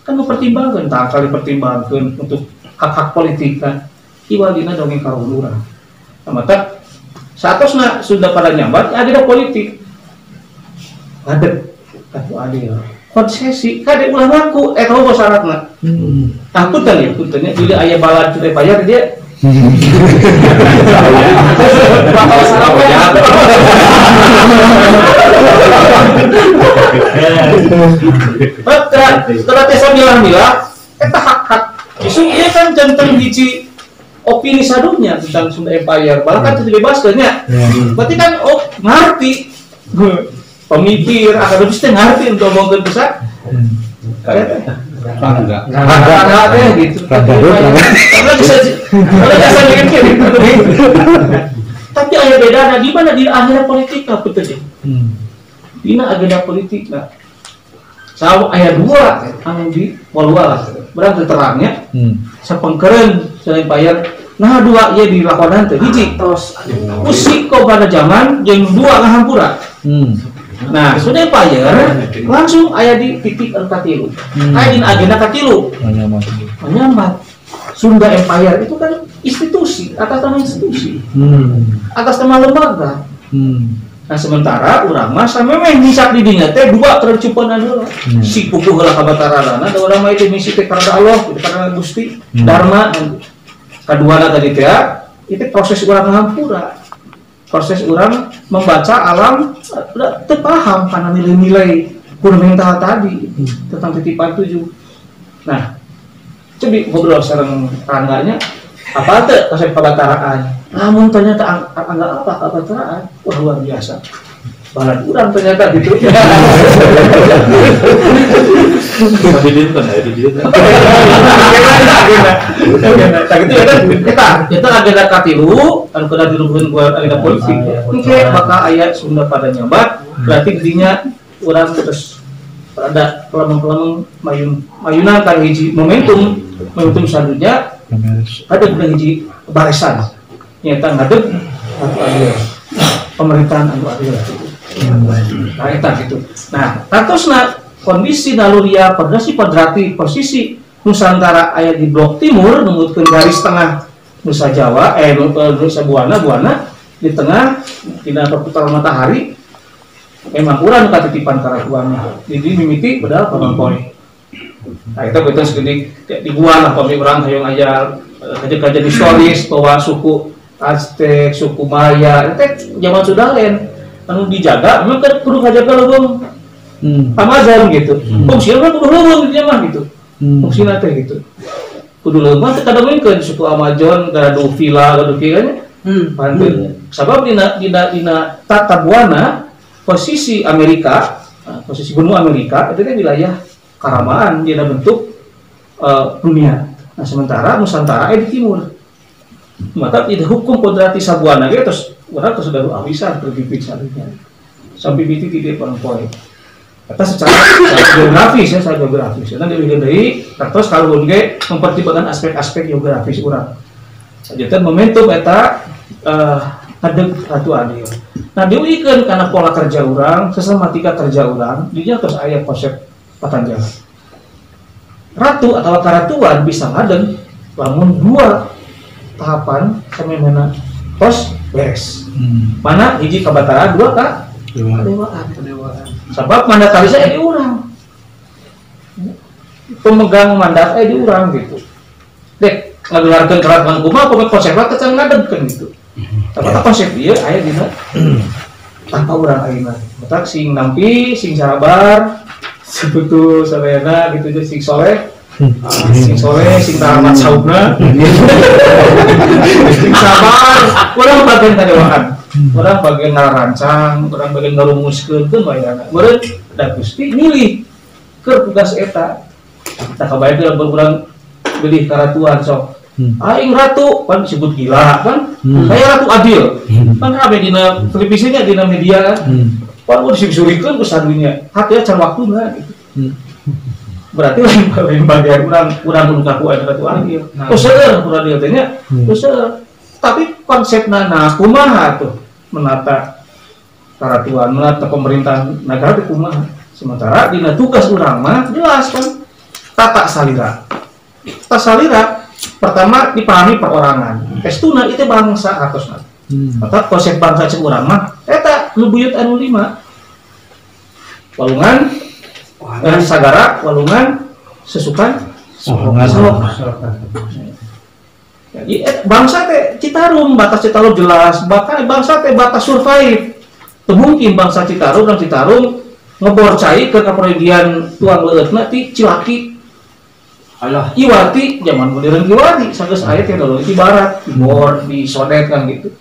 Kan mempertimbangkan tangkal dipertimbangkan untuk hak-hak politik kan. Iwadina dongeng karuhun urang. Mata saatosna sudah pada nyambat agenda politik. Ngadeg Ratu Adil. Konsesi kade ulah ngaku eta mah syaratna. Tah punten ya, puntennya bila aya balad Sunda Empire dia bakal sarapan. Setelah tesa milah-milah eta hak-hak justru ieu kan janten hiji opini sadunya tentang Sunda Empire bahkan itu dibebaskeun nya. Berarti kan oh ngarti pemikir akademis teh ngarti untuk ngomongkeun bisa Enggak. Enggak teh gitu. Karena bisa mikir gitu. Tapi aya bedana di mana di agenda politik lah punten teh. Dina agenda politik lah. Sawo aya dua anu di waluar. Berang terangnya. Sapengkeureun Sunda Empire. Nah dua ieu dilakonan teh hiji tos usik pada zaman jeung dua ngahampura. Nah, Sunda Empire langsung aya di titik anu katilu. Aya dina agenda katilu. Menyambat. Sunda Empire itu kan institusi, atas nama institusi. Atas nama lembaga. Nah, sementara urang mah samemeh misak di dinya teh dua tercupenan heula. Si pupuh heula ka Batarana, da urang mah itu misi teh karena Allah, karena Gusti, Dharma. Kaduana tadi teh itu proses urang ngahampura. Proses orang membaca alam udah terpaham karena nilai-nilai fundamental tadi tentang titipan 7. Nah, coba ngobrol sareng Rangganya, apa teh konsep kabataraan? Namun ternyata angga apa kabataraan? Wah luar biasa. Balad urang ternyata gitu. Tapi dia kan ada dia. Nah, gitu ya kan kita agenda katilu anu kudu dirubuhkeun ku agenda politik. Engke bakal aya Sunda pada nyabat, berarti dinya urang terus rada pelemeng-pelemeng mayun mayunan kan hiji momentum sadunya ada hiji barisan nyata ngadeg anu adil pemerintahan anu adil. Nah, eta gitu. Nah, tatosna kondisi naluria posisi kodrati posisi Nusantara aya di blok timur numutkeun garis tengah Nusa Jawa Nusa Buana di tengah dina perputaran matahari memang urang katitipan karatuanna. Jadi mimiti bedal pamangpoe. Nah, eta beuteung saeutik di gua lah pami urang hayang aya kajian historis bahwa suku Aztec, suku Maya itu zaman Sudalen anu dijaga memang kan kudu ngajaga leuweung Amazon gitu. Fungsina mah kudu leuweung dinya mah gitu. Fungsina teh gitu. Kudu leuweung mah teu kadongengkeun suku Amazon gaduh villa gaduh kieu nya. Panteun. Sabab dina tata buana posisi Amerika, posisi benua Amerika itu teh wilayah karamaan dina bentuk dunia. Nah, sementara Nusantara di timur. Maka tidak hukum kodrati sabuana ge terus urang terus gaduh awisan terpipit sadunya. Sampai biti titik pangpoe. Eta secara geografis ya, secara geografis. Eta dieuwih deui terus kaluhun ge mempertimbangkan aspek-aspek geografis urang. Sajeun momentum eta ngadeg Ratu Adil. Nah, diuikeun kana pola kerja urang, sistematika kerja urang, dinya terus aya konsep patanjala. Ratu atau karatuan bisa ngadeg lamun dua tahapan samemehna tos beres. Mana hiji kabatara, dua ka kadewaan. Sebab mandatarisnya di urang. Pemegang mandat di urang gitu. Dek ngagelarkeun keratuan kumaha pokoknya konsepna teh can ngadegkeun gitu. Tapi konsep ieu aya dina tanpa urang ayeuna. Matak sing nampi, sing sabar, sebetul sadayana gitu aja sing soleh. Sing soleh, sing tamat saumna. Sing sabar, urang bagian kadewaan. Urang bagian ngarancang, urang bagian ngarumuskeun teu bayana. Meureun da Gusti milih keur tugas eta. Tah kabayang lamun urang milih karatuan sok. Aing ratu kan disebut gila kan. Saya ratu adil. Kan rame dina televisinya dina media kan. Pan udah disurikan ku sadunya. Hati can waktuna gitu. Berarti lain bagian urang kudu ngaku aya ratu adil. Terus seueur kurang adil teh nya. Terus seueur. Tapi konsepna nah kumaha tuh menata karatuan, menata pemerintahan negara teh kumaha. Sementara dina tugas urang mah jelas kan tata salira. Tata salira pertama dipahami perorangan. Estuna itu bangsa atosna. Maka konsep bangsa cek urang mah eta nu buyut anu 5. Walungan, Sagara, walungan, sesukan, solokan. Jadi bangsa teh Citarum, batas Citarum jelas, bahkan bangsa teh batas survive. Mungkin bangsa Citarum dan Citarum ngebor cai ke kaproyegian tuang leuleutna ti Cilaki. Alah, Iwati zaman modern Iwati sanggeus aya teknologi barat, dibor, disodet kan gitu.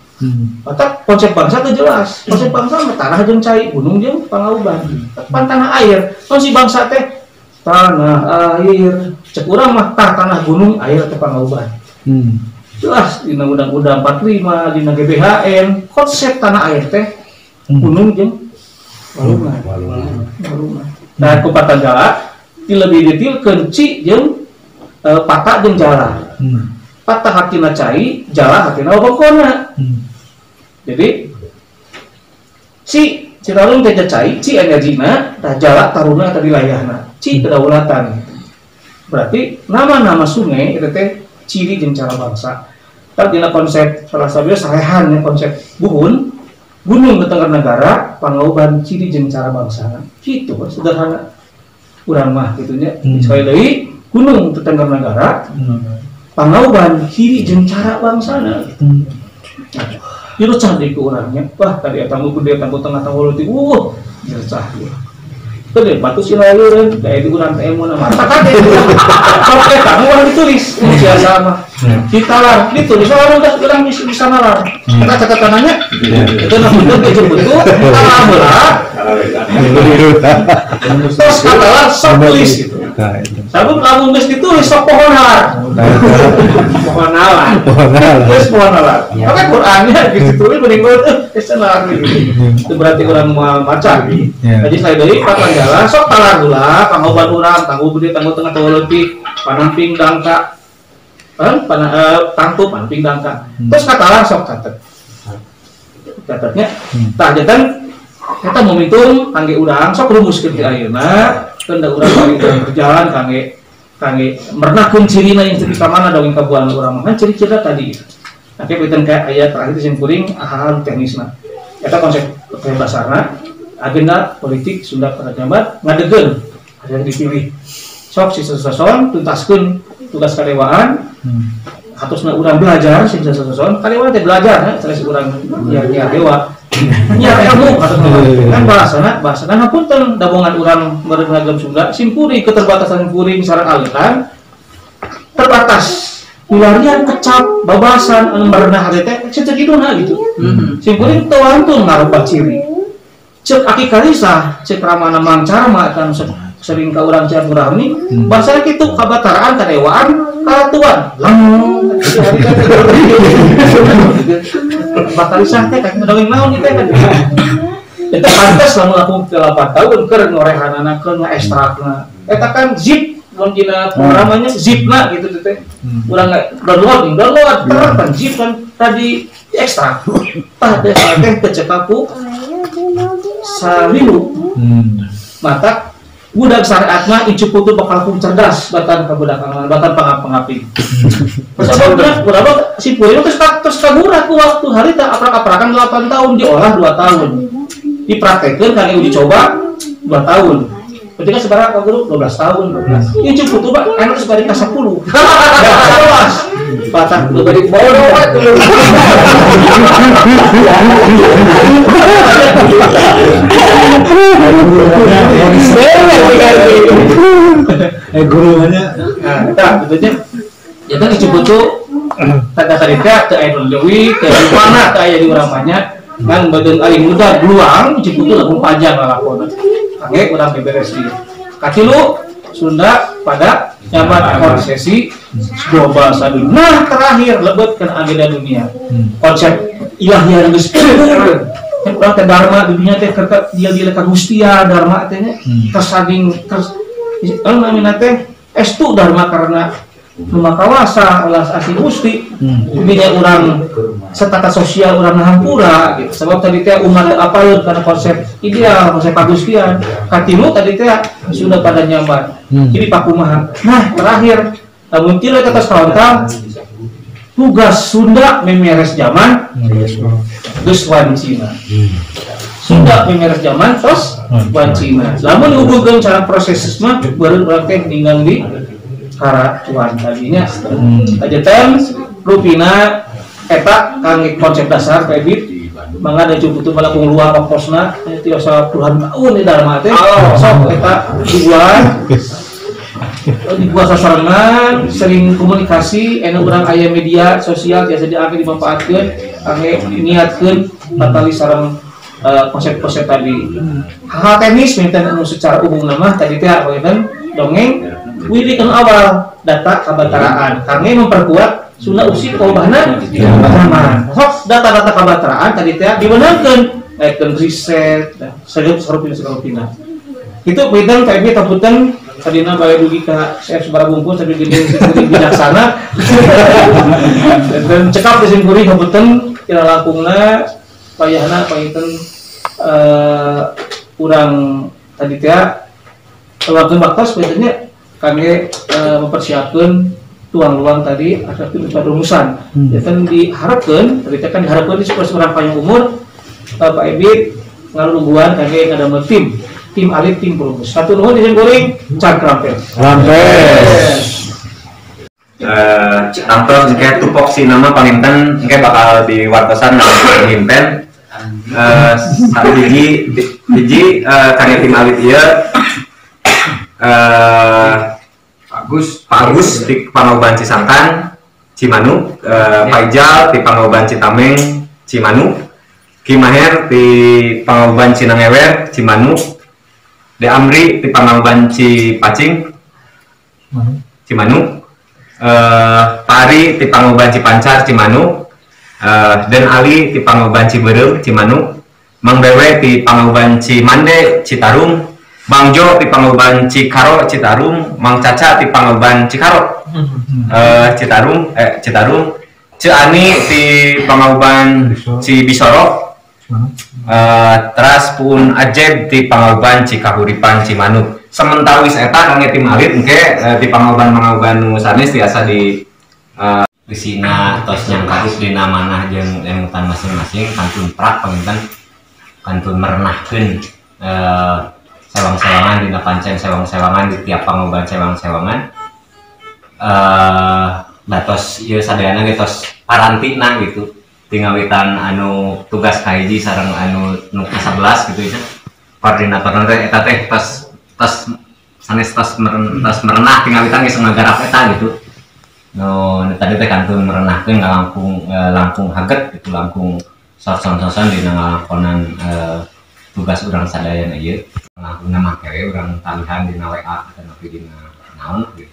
Maka konsep bangsa itu jelas. Konsep bangsa mah tanah jeung cai, gunung jeung pangauban. Pan tanah air. Naon si bangsa teh? Tanah air. Cek urang mah tah tanah gunung air teh pangauban. Jelas dina Undang-Undang 45, dina GBHN, konsep tanah air teh gunung jeung walungan. Walungan. Nah, ku Patanjala lebih detail kenci jeung pata jeung jala. Pata hatina cai, jala hatina wewengkonna. Jadi si Citarum teh cai, ci energina, tah jala taruna tadi wilayahna, ci kedaulatan. Berarti nama-nama sungai itu teh ciri jeung cara bangsa. Tah dina konsep salah satu sarehan ya konsep buhun, gunung tetangga negara, pangauban ciri jeung cara bangsa. Gitu sederhana. Urang mah gitunya. Sekali deui gunung tetangga negara, pangauban ciri jeung cara bangsana gitu. Direcah deui ku urangnya. Wah, tadi eta tangguh gede, tangguh tengah, tangguh leutik. Direcah ieu. Gede batu silaureun, da di urang teh emona mata kade. Sok eta mah ditulis biasa mah. Ditalar, ditulis orang geus urang bisa nalar. Eta catatananya itu na bener ge betul, talar heula. Terus katalah sok tulis gitu. Sabab lamun geus ditulis sok pohonar. Pohon nalar. Terus pohon nalar. Oke Qur'annya geus ditulis mending geus nalar gitu. Itu berarti urang moal maca. Jadi saya deui Patanjala sok talar heula pangauban urang, tangguh gede, tangguh tengah, tangguh leutik, panamping dangka. Tangtu panamping dangka. Terus katalah sok catet. Catetnya tah janten eta momentum kangge urang sok rumuskeun ti ayeuna keun da urang bari berjalan kangge kangge mernakeun cirina yang tepi ka mana dongeng kabuana urang mah ciri-ciri tadi. Nah, kieu kayak ayat terakhir sing kuring hal teknisna. Eta konsep basarna agenda politik Sunda pada jabat ngadegeun ada yang dipilih. Sok si sason tuntaskeun tugas kadewaan. Hatosna urang belajar si sason kadewaan teh belajar sanes urang nyiar dewa. Nyiar ilmu kan bahasana bahasana hapunten dabongan urang meureun agam Sunda simpuri keterbatasan kuring sareng aliran terbatas milarian kecap babasan anu barenah hate teh saeutik gitu. Simkuring teu wantun ngarubah ciri. Cek Aki Karisa, cek Ramana Mang Carma kan sering ka urang silaturahmi, bahasana kitu kabataraan kadewaan karatuan. Lang. Bakarisah teh kaki dongeng naon ieu teh kan. Eta pantes lamun aku 8 tahun keur ngorehanana keur ngaekstrakna. Eta kan zip mun dina programnya zipna gitu teh. Urang download download kan zip kan tadi diekstrak. Tah teh teh teu ku salilu. Mata budak syariat mah incu putu bakal kum cerdas batan kabudakangan batan pangap-pangaping. Sabab berapa si Puri terus terus kagurah ku waktu hari tak aprak-aprakan 8 tahun diolah 2 tahun. Dipraktekeun kali uji coba 2 tahun. Berarti kan sebarang ka guru 12 tahun 12. Incu putu bah anu geus bari ka 10. 11. Patah bari bodoh atuh. Gurunya nah, eta betulnya ya kan disebut tuh tanda tadi teh aya nu leuwih teh mana teh aya di urang banyak kan bageun aing muda beluang disebut tuh langsung panjang lalakona kangge urang beberes di katilu Sunda pada nyaman konsesi global sadun. Nah terakhir lebet kana agenda dunia konsep ilahiyah geus kan urang teh dharma dunia teh keur dia-dia ka Gustia dharma teh nya tersading terus namina teh estu dharma karena nu makawasa ulas asih Gusti dunia urang setata sosial urang hampura gitu sebab tadi teh umat apaleun karena konsep ideal konsep kagustian katilu tadi teh sudah pada nyaman jadi pakumaha. Nah terakhir lamun tilu eta tos kaontal tugas Sunda memeres zaman geus wancina. Sunda pemeres zaman tos wancina. Lamun dihubungkeun cara proses mah baru urang teh ninggang di karatuan tadinya. Kajetan rupina eta kangge konsep dasar Pak mangga da cukup malakung luar waktosna tiasa puluhan tahun di Dharma teh sok eta dibuat sasarengan sering komunikasi anu urang aya media sosial tiasa diangge dimanfaatkeun angge niatkeun patali sareng konsep-konsep tadi hal teknis minten anu secara umum mah tadi teh panginten dongeng widikan awal data kabataraan kangge memperkuat Sunda usik bahana zaman sok data-data kabataraan tadi teh diwenangkeun ngaitkeun riset sarupina itu punten kami tapunten sadina bale dugi ka CF sabaraha bungkus tapi gede simkuring bijaksana dan cekap di simkuring hapunten kira langkungna payahna panginten urang tadi teh luangkeun waktos panginten kami mempersiapkeun tuang-luang tadi ada rumusan. Jadi diharapkan, tadi kan diharapkan di seorang panjang umur Pak Ebit ngalungguan kami ngadamel tim alit tim perumus. Satu nuhun di goreng cak rampes. Rampes. Tangtos engke tupoksi nama panginten engke bakal diwartosan pemimpin. Satu hiji hiji kangge tim alit ieu Pak Agus di Pangauban Cisangkan Cimanuk, Pak Ijal di Pangauban Citameng Cimanuk, Ki Maher di Pangauban Cinangewer Cimanuk, De Amri di Pangauban Cipacing Cimanuk, Pari di Pangauban Cipancar Cimanuk, Den Ali di Pangauban Ciberem Cimanuk, Mang Bewe di Pangauban Cimande Citarum, Bang Jo di Pangauban Cikaro Citarum, Mang Caca di Pangauban Cikaro Citarum, Ce Ani di Pangauban Cibisoro, teras Pun Ajeb di Pangauban Cikahuripan Cimanuk. Sementawis eta kangge tim alit engke di Pangauban Pangauban nu sanes tiasa di disina tos nyangkaus dina manah jeung emutan masing-masing kantun prak panginten kantun merenahkeun sewang-sewangan dina pancen sewang-sewangan di tiap pangauban sewang-sewangan datos ieu sadayana ge tos parantina gitu tingawitan anu tugas kahiji sareng anu nu ka-11 gitu ya koordinatorna teh eta teh tos tos sanes tos merenah tingawitan geus ngagarap eta gitu no tadi teh kantun merenahkeun ngalangkung langkung haget gitu langkung soson-soson dina ngalakonan tugas urang sadayana ieu langkungna make we urang talihan dina WA atau nepi dina naon gitu.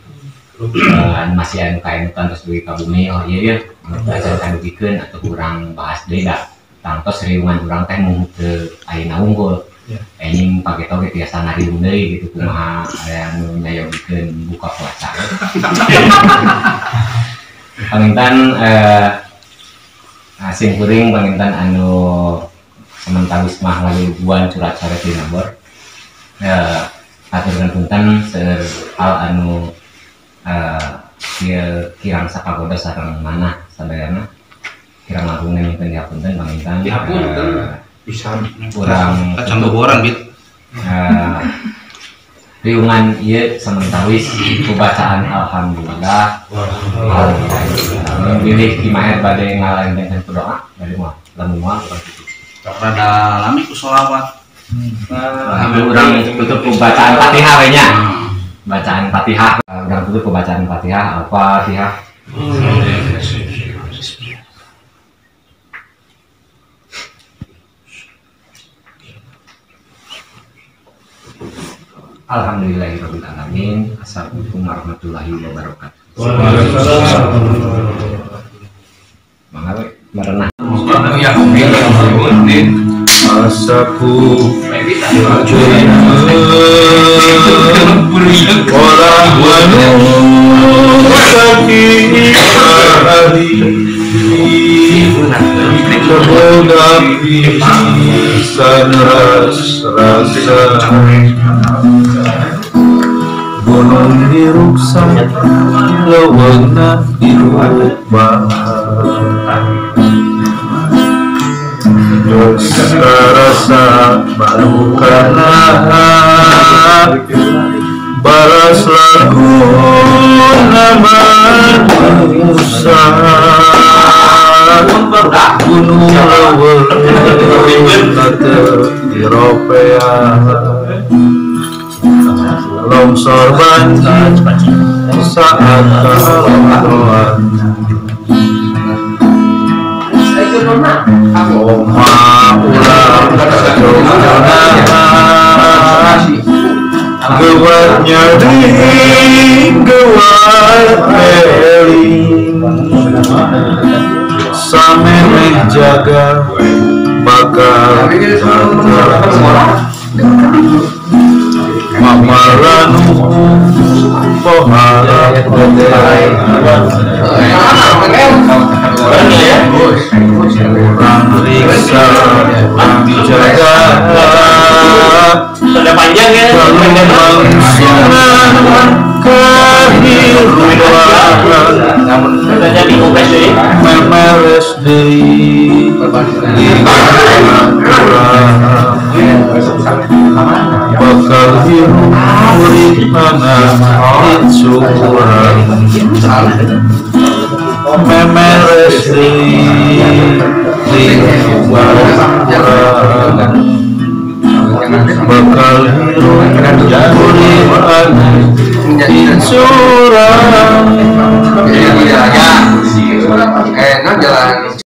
Masih anu kaemutan terus dugi ka bumi oh iya ya acan kadugikeun atau urang bahas deui da tangtos riungan urang teh mung teu ayeuna unggul. Anjing pageto ge tiasa ngariung deui gitu kumaha aya nu nyayogikeun buka puasa. Panginten simkuring panginten anu sementawis mah ngaluluguan curat coret dina bor. Aturkeun punten seueur hal anu kirang sakagoda sareng manah sadayana kirang langkung nyungkeun dihapunten panginten dihapunten pisan urang kacamboboran bit riungan ieu samentawis ku bacaan alhamdulillah alhamdulillah bilih Ki Maher bade ngalanjengkeun ku doa bade moal lamun moal urang tutup rada lami ku sholawat. Urang tutup bacaan Fatihah we nya. Bacaan Fatihah, urang tutup bacaan Fatihah, Al-Fatihah. Alhamdulillahirabbil alamin. Assalamualaikum warahmatullahi wabarakatuh. Waalaikumsalam. Mangga we merenah. Asaku olah rasa gunung diruksa lewengna dirubah Geus karasa balukana balas laguna manusia gunung leuweung teu diropea longsor banjir saat kalontoan oma ulah jogonan gewat nyading gewat eling samemeh jaga bakal mamalanu pohara kurang riksa kurang jaga sudah panjang ya langsungan kehidupan sudah jadi memeres deui bakal hirup uripana syukuran memeres deui bakal hirup uripana insurang.